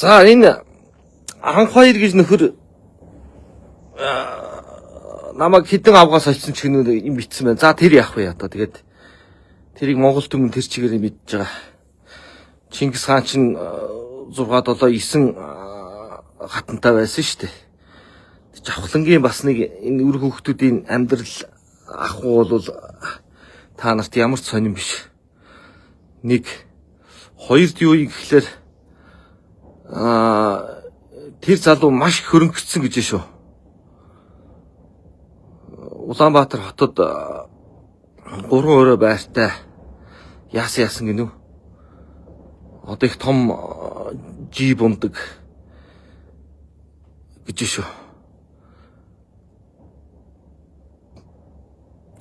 За, энэ Анх хоёр гэж нөхөр намайг хэдэн авгаас олсон ч гэнэ юм битсэн байна. За, тэр яах вэ одоо, тэгээд тэрийг Монгол түмэн тэр чигээр мэдж байгаа. Чингис хаан чинь 6 7 9 хатантай байсан шүү дээ. Жавхлангийн бас нэг энэ үр хүүхдүүдийн амьдрал ах уу бол та нарт ямар ч сонирн биш. Нэг, хоёрд юу юм гэхлээр тэр залуу маш их хөрөнгөцсөн гэж шүү. Улаанбаатар хотод 3 өрөө байртай яасан яасан гинүү. Одоо их том жип ундаг гэж шүү.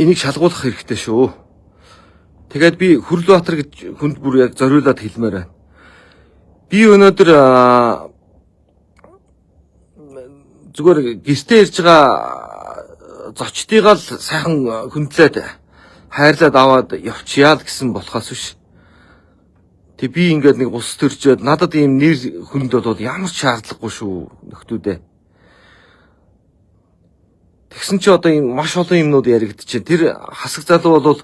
Энийг шалгуулах хэрэгтэй шүү. Тэгээд би Хүрлбаатар гэж хүнд бүр яг зориулаад хэлмээр байна. Би өнөөдөр зүгээр гэртээ ирж байгаа зочдыгаа л сайхан хөндлөөд хайрлаад аваад явчихъя л гэсэн болохоос биш. Тэг би ингээд нэг ус төржөөд надад ийм нэр хүнд бол ямар ч шаардлагагүй шүү, нөхдүүдээ. Тэгсэн чи одоо ийм маш олон юмнууд яригдчихээн. Тэр хасаг залуу бол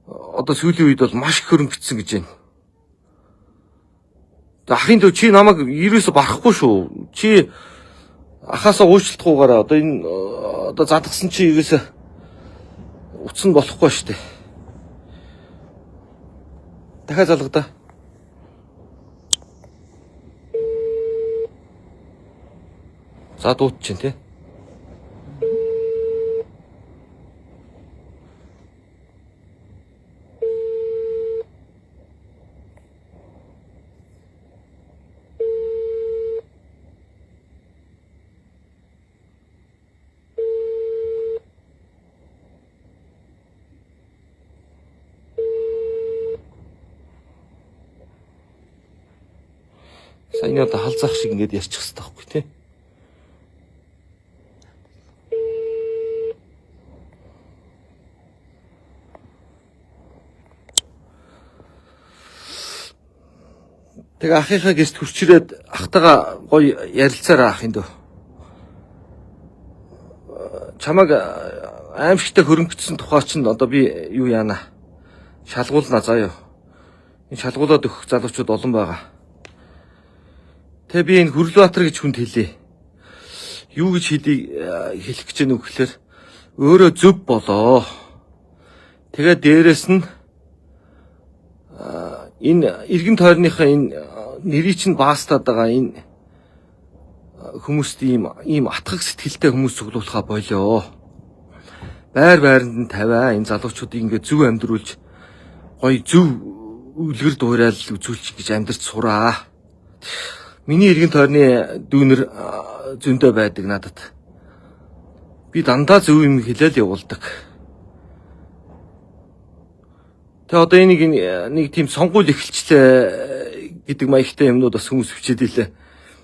одоо сүүлийн үед бол маш их хөрөнгөцсөн гэж байна. Ахын дүү, чи намайг ерөөсө барахгүй шүү. Чи ахаасаа уучлахгүйгээр одоо энэ одоо задгсан чи ерөөсө утас нь болохгүй шүү дээ. Дахиад залгадаа. За, дуут чинь тий. Саяны одоо халзаах шиг ингээд ярьчих хэвээр байхгүй тий. Тэгээ ахынхаа гэрт хүрчирээд ахтайгаа гоё ярилцаарай, ахын дөө. Чамайг аимшигтай хөрөнгөцсөн тухай чинь одоо би юу яана? Шалгуулна заа юу. Энэ шалгуулад өгөх залуучууд олон байгаа. Тэгээ би энэ Хүрлбаатар гэж хүнд хэлье. Юу гэж хэлье, хэлэх гэж байна вэ гэхээр өөрөө зөв болоо. Тэгээ дээрэс нь энэ эргэн тойрныхаа энэ нэрийг чинь баастаад байгаа энэ хүмүүст ийм ийм атгах сэтгэлтэй хүмүүс цуглуулахаа болио. Байр байранд нь тавиа, энэ залуучуудыг ингээд зөв амьдруулж, гоё зөв үлгэр дуурайл үзүүлчих гэж амьдрч сураа. Миний эргэн тойрны дүүнер зөндөө байдаг надад. Би дандаа зөв юм хэлээл явуулдаг. Тэгээ одоо энийг нэг тийм сонгуул эхэлчлээ гэдэг маягтай юмнууд бас хүмүүс хүчээд илээ.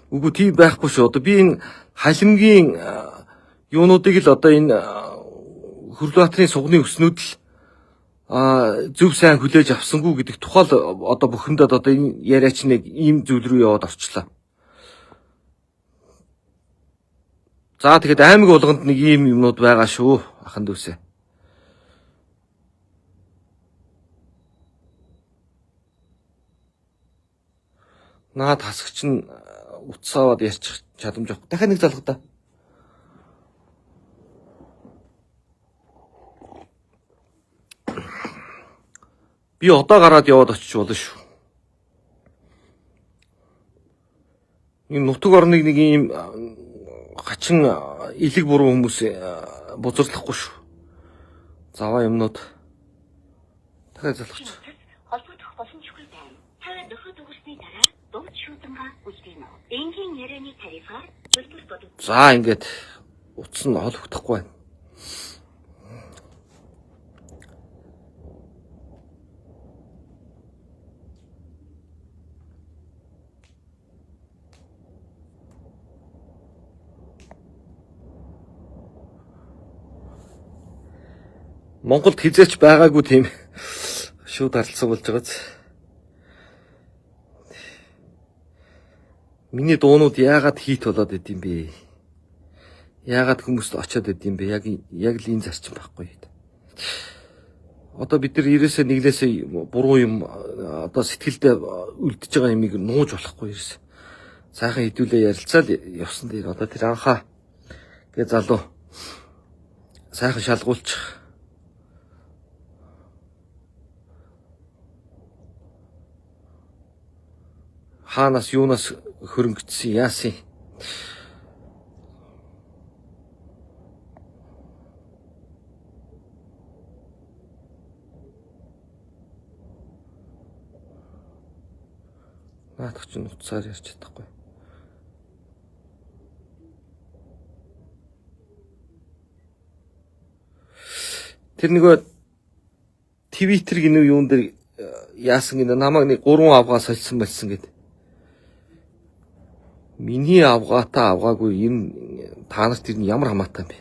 Үгүй, тийм байхгүй шүү. Одоо би энэ халимгийн юунуудыг л одоо энэ Хүрлбаатарын сугны өснүүд л зөв сайн хүлээж авсангүй гэдэг тухай л одоо бухимдаад одоо энэ яриач нэг ийм зүйл рүү яваад орчлоо. За, тэгэхэд аймаг болгонд нэг ийм юмнууд байгаа шүү, ахан дүүсээ. Наад хасагч нь утас аваад ярьчих чадамж авах. Дахиад нэг залгадаа. Би одоо гараад яваад очиж болно шүү. Энэ нутаг орныг нэг ийм хачин илэг буруу хүмүүс бузарлахгүй шүү. Заваа юмнууд. Дахиад залгач. Холбогдох боломжгүй байна. Та нөхөд өгсөний дараа дуут шуудангаа үлдээнэ. Энгийн ярианы тарифаар төлбөр бодогдсон. За, ингээд утас нь холбогдохгүй байна. Монголд хизээч байгаагүй тийм шууд арлсан болж байгааз. Миний дуунууд яагаад хит болоод идэм бэ? Яагаад хүмүүст очиод идэм бэ? Яг л энэ зарчим байхгүй. Одоо бид нар 99 нэглээсээ буруу юм одоо сэтгэлдээ үлдэж байгаа юмыг нууж болохгүй ерөөс. Сайхан хэдүүлээ ярилцаал явсан дээр одоо тэр анхаа гэ залуу сайхан шалгуулчих. Хаанаас юунаас хөрөнгөцсөн яасан. Наадах чинь утсаар ярьж чадахгүй. Тэр нөгөө Twitter гинүү юун дээр яасан гинэ намайг нэг 3 авгаа сольсон болсон гэд. Миний авгаатай авгаагүй энэ та нарт тэр нь ямар хамаатай юм бэ?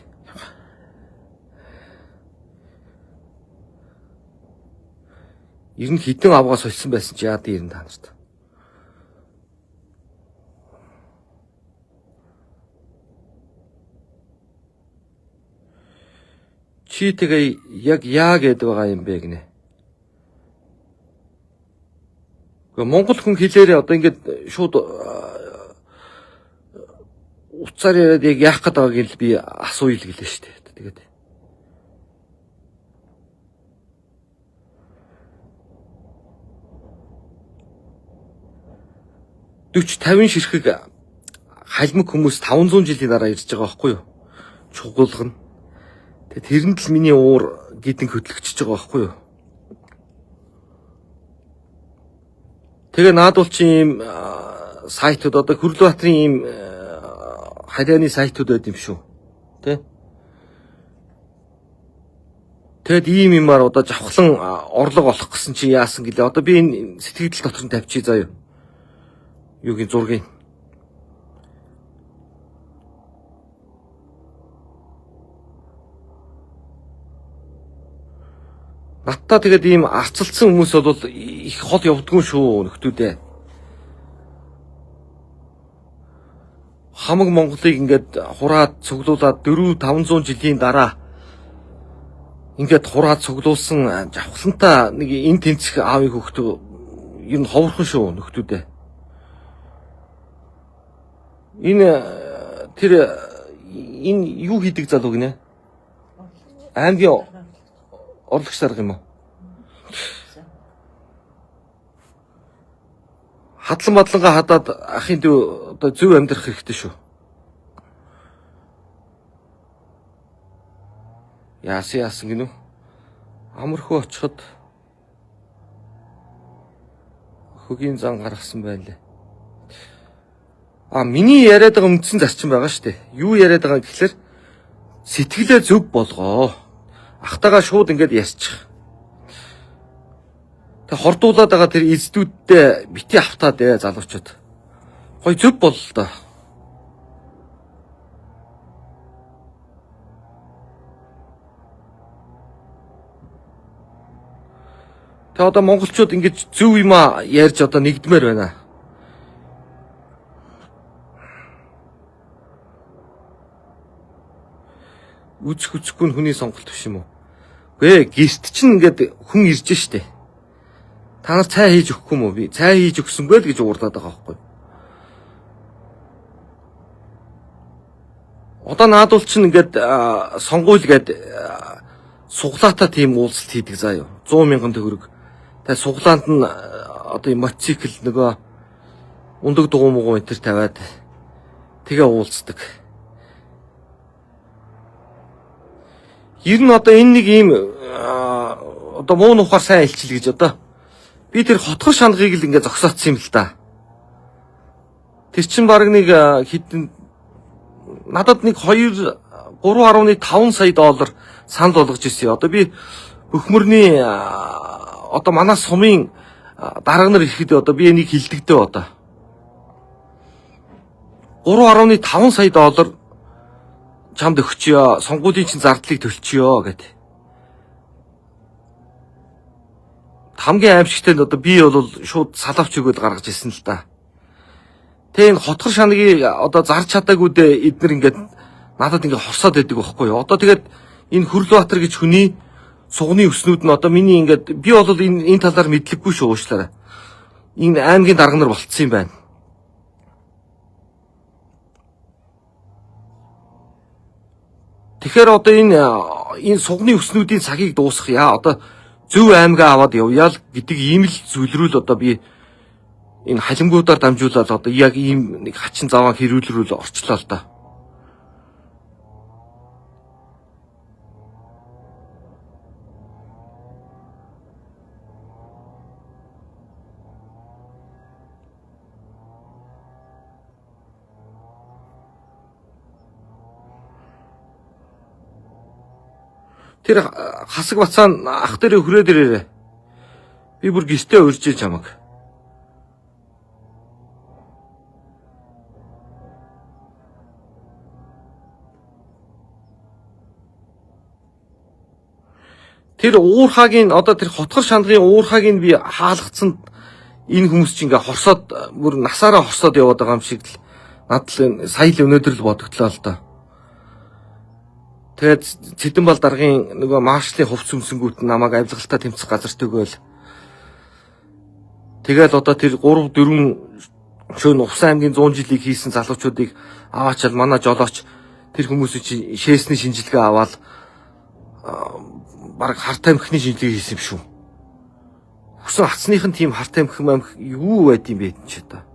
Ер нь хідэн авгаа сольсон байсан чи яад юм та нарт. Чи тэгээ яг яа гэд байгаа юм бэ гинэ. Гэхдээ Монгол хүн хэлээрээ одоо ингээд шууд утсаар яриад яг яах гээд байгааг л би асууя л гэлээ шүү дээ. Тэгээд 40 50 ширхэг халимг хүмүүс 500 жилийн дараа ирж байгаа байхгүй юу? Чугуулгана. Тэгээ тэрэнд л миний уур гидэн хөдлөгчөж байгаа байхгүй юу? Тэгээ наадвал чи ийм сайтууд одоо Хөрлөбаатарын ийм халианы сайтууд байд юм шүү. Тэ? Тэгэд ийм юмар одоо жавхлан орлого олох гэсэн чи яасан гэлээ. Одоо би энэ сэтгэгдэл дотор нь тавьчих заяа. Юугийн зургийг. Надтай тэгээд ийм арцалдсан хүмүүс бол их хол явдггүй шүү нөхдүүдээ. Хамаг Монголыг ингээд хураад цуглуулад 4 500 жилийн дараа ингээд хураад цуглуулсан жавхлантай нэг энэ тэнцэх аавын хүүхдээ ер нь ховорхон шүү нөхдүүдээ. Энэ тэр энэ юу хийдэг залуу гинэ? Аймгийн орлогч дарга юм уу? Хадлан бадлангаа хадаад ахын дүү одоо зөв амьдрах хэрэгтэй шүү. Яасан яасан гинүү? Амархуу очиход хөгийн зан гаргасан байна лээ. А миний яриад байгаа үндсэн зарчим байгаа шүү дээ. Юу яриад байгаа гэхлээр сэтгэлээ зөв болгоо. Ахтайгаа шууд ингээд ярьчих. Тэг хордуулаад байгаа тэр эздүүдтэй бити автаад ээ залуучууд. Гой зөв боллоо доо. Тэг одоо монголчууд ингэж зөв юм а ярьж одоо нэгдмээр байна. Үзэх үзэхгүй нь хүний сонголт биш юм уу? Үгүй ээ, гэрт чинь ингээд хүн ирж штэ. Та нар цай хийж өгөхгүй юм уу? Би цай хийж өгсөнгүй л гэж уурлаад байгаа байхгүй. Одоо наадвал чинь ингээд сонгуул гээд суглаатай тийм уулзалт хийдэг заа юу. 100 мянган төгрөг. Тэгээ суглаанд нь одоо юм мотоцикл нөгөө ундаг дугуй мугуй энэ төр тавиад тэгээ уулздаг. Ер нь одоо энэ нэг ийм одоо муу нухаар сайн илчил гэж одоо би тэр хотгор шангаыг л ингээ зогсоодсон юм л да. Тэр чин баг нэг хэдэн надад нэг 2 3.5 сая доллар санал болгож ирсэн. Одоо би бөхмөрний одоо манай сумын дарга нар ирэхэд одоо би энийг хилдэгдээ одоо 3.5 сая доллар чамд өгчөө. Сонгуулийн чин зардлыг төлчөө гэд. Хамгийн аимшигтай нь одоо би бол шууд салавч өгөөд гаргаж ирсэн л да. Тэ энэ хотгор шанагийг одоо зарж чадаагүй дээ эднэр ингээд надад ингээд хорсоод байдаг байхгүй юу? Одоо тэгээд энэ Хөрлөбаатар гэж хүний сугны өснүүд нь одоо миний ингээд би бол энэ талаар мэдлэггүй шүү уучлаарай. Энэ аймгийн дарга нар болцсон юм байна. Тэгэхээр одоо энэ сугны өснүүдийн цагийг дуусгая. Одоо Зөв аймгаа аваад явъя л гэдэг ийм л зүйл рүү л одоо би энэ халимгуудаар дамжуулаад одоо яг ийм нэг хачин заваан хэрүүл рүү л орчлоо л доо. Тэр хасаг бацаан ах дээрээ хүрээд ирээрээ. Би бүр гэртээ урьж чамаг. Тэр уурхагийн одоо тэр хотгор шандгын уурхагийн би хаалгацсан энэ хүмүүс чинь ингээ хорсоод бүр насаараа хорсоод яваад байгаа юм шиг л надад л сая л өнөөдөр л бодогдлоо л доо. Тэгээд Цэдэнбал даргын нөгөө маршлын хувц өмсөнгүүт намайг авилгалтаа тэмцэх газар төгөөл. Тэгэл одоо тэр 3 4 шөнө Увс аймгийн 100 жилийг хийсэн залуучуудыг аваачаал манай жолооч тэр хүмүүсийн чинь шээсний шинжилгээ аваад бараг хар тамхины шинжилгээ хийсэн юм шүү. Хүсэн хацных нь тийм хар тамхи мамх юу байд юм бэ чи одоо.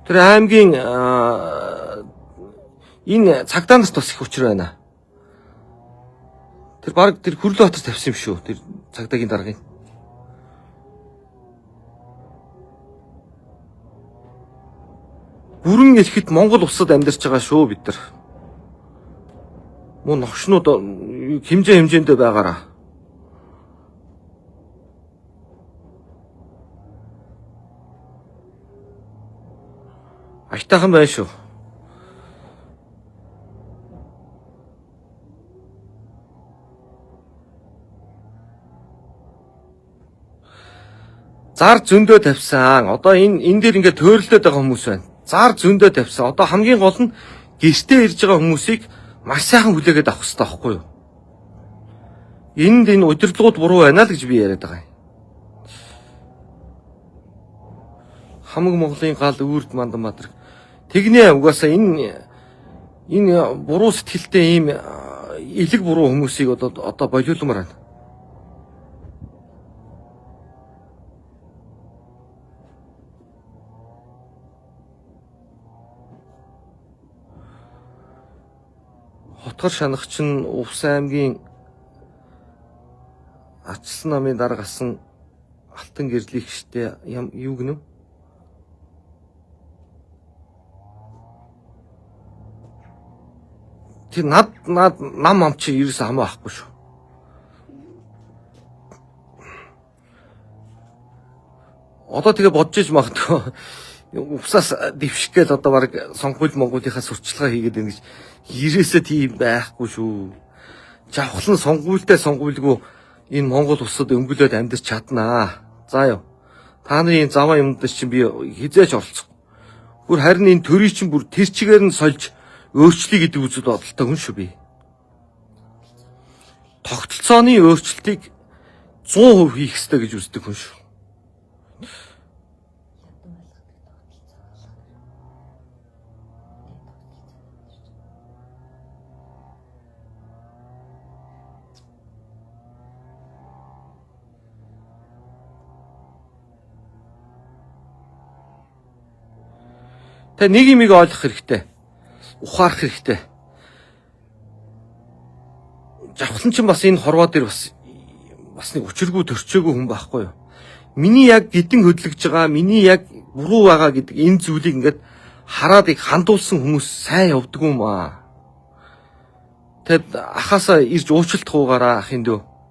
Тэр аймгийн энэ цагдаа нарт бас их учир байна. Тэр баг тэр Хөрлөбаатар тавьсан юм шүү. Тэр цагдаагийн даргын. Бүрэн ирэхэд Монгол улсад амьдарч байгаа шүү бид нар. Мөн новшнууд хэмжээ хэмжээндээ байгаараа. Аятайхан байна шүү. Зар зөндөө тавьсан. Одоо энэ дээр ингээд тойрлоод байгаа хүмүүс байна. Зар зөндөө тавьсан. Одоо хамгийн гол нь гэртээ ирж байгаа хүмүүсийг маш сайхан хүлээгээд авах хэрэгтэй байхгүй юу? Энд энэ удирдлагууд буруу байна л гэж би яриад байгаа юм. Хамаг Монголын гал үрд Манданбаатар. Тэгнэ угаасаа энэ буруу сэтгэлтэй ийм элэг буруу хүмүүсийг одоо болиулмаар байна. Хотгор шанагч нь Увс аймгийн Ачсан намын дарга асан алтан гэрлэгчтэй юу гэнэ? Тэр над нам ам чи ерөөсөө хамаа авахгүй шүү. Одоо тэгээ бодож иж магадгүй. Увсаас дэвших гээл одоо баг сонгуул Монголынхаа сурчлагаа хийгээд байна гэж ерөөсөө тийм байхгүй шүү. Жавхлан сонгуультай сонгуульгүй энэ Монгол улсад өнгөлөөд амьдарч чаднаа. За юу. Та нарын заваа юмд чинь би хизээч оролцохгүй. Бүр харин энэ төрийг чинь бүр тэр чигээр нь сольж өөрчлөе гэдэг үзэл бодолтой хүн шүү би. Тогтолцооны өөрчлөлтийг 100% хийх ёстой гэж үздэг хүн шүү. Тэ нэг юмыг ойлгох хэрэгтэй. Ухаарах хэрэгтэй. Жавхлан чинь бас энэ хорвоо дээр бас нэг учиргүй төрчөөгүй хүн байхгүй юу? Миний яг гидэн хөдлөж байгаа, миний яг буруу байгаа гэдэг энэ зүйлийг ингээд хараад их хандуулсан хүмүүс сайн явдгүй юм аа. Тэгэд ахаасаа ирж уучлалт хуугаараа ахын дөө.